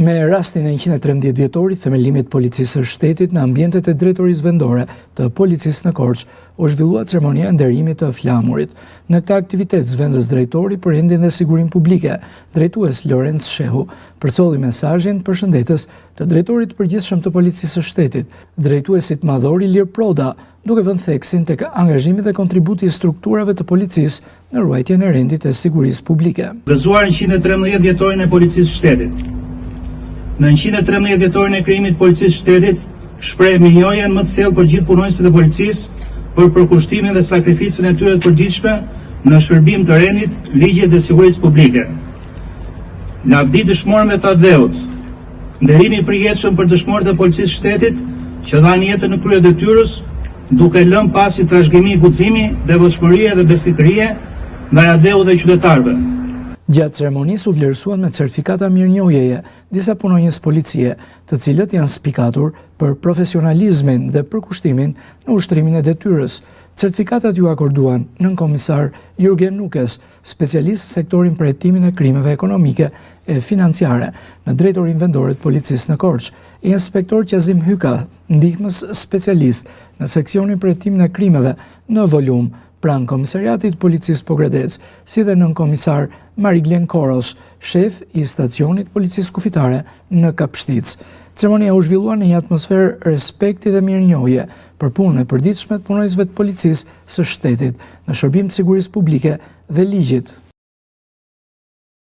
Me rastin e 113 vjetorit themelimit të Policisë së Shtetit në ambientet e Drejtorisë Vendore të Policisë në Korçë, u zhvillua ceremonia e nderimit të flamurit. Në këtë aktivitet, zëvendësdrejtori për Rendin dhe Sigurinë Publike, drejtues Lorenc Shehu, përcolli mesazhin përshëndetës të drejtorit të përgjithshëm të Policisë së Shtetit, drejtuesit madhor Ilir Proda, duke vënë theksin tek angazhimi dhe kontributi i strukturave të policisë në ruajtjen e rendit e sigurisë publike. Gëzuar 113 vjetorin e Policisë së Shtetit. Në 113 vjetorin e krijimit të Policisë së Shtetit, shpreh mirënjohjen më të thellë për gjithë punonjësit e policisë për përkushtimin dhe sakrificën e tyre të përditshme në shërbim të rendit, ligjit dhe sigurisë publike. Lavdi dëshmorëve të atdheut. Nderimi i përjetshëm për dëshmorët e Policisë së Shtetit që dhanë jetën në krye të detyrës, duke lënë pas një trashëgimi guximi, devotshmërie dhe besnikërie ndaj atdheut dhe qytetarëve. Gjatë ceremonisë u vlerësuan me certifikata mirënjohjeje disa punonjës policie, të cilët janë spikatur për profesionalizmin dhe përkushtimin në ushtrimin e detyrës. Certifikatat iu akorduan nënkomisar Jurgen Nukes, specialist në sektorin për hetimin e krimeve ekonomike e financiare në Drejtorinë Vendore të Policisë në Korçë, inspektor Qazim Hyka, ndihmës specialist në seksionin për hetimin e krimeve në volum pranë Komisariatit të Policisë Pogradec, si dhe nënkomisar Mariglen Koros, shef i stacionit të Policisë Kufitare në Kapshticë. Ceremonia u zhvillua në një atmosferë respekti dhe mirënjohje për punën e përditshme të punonjësve të Policisë së Shtetit në shërbim të sigurisë publike dhe ligjit.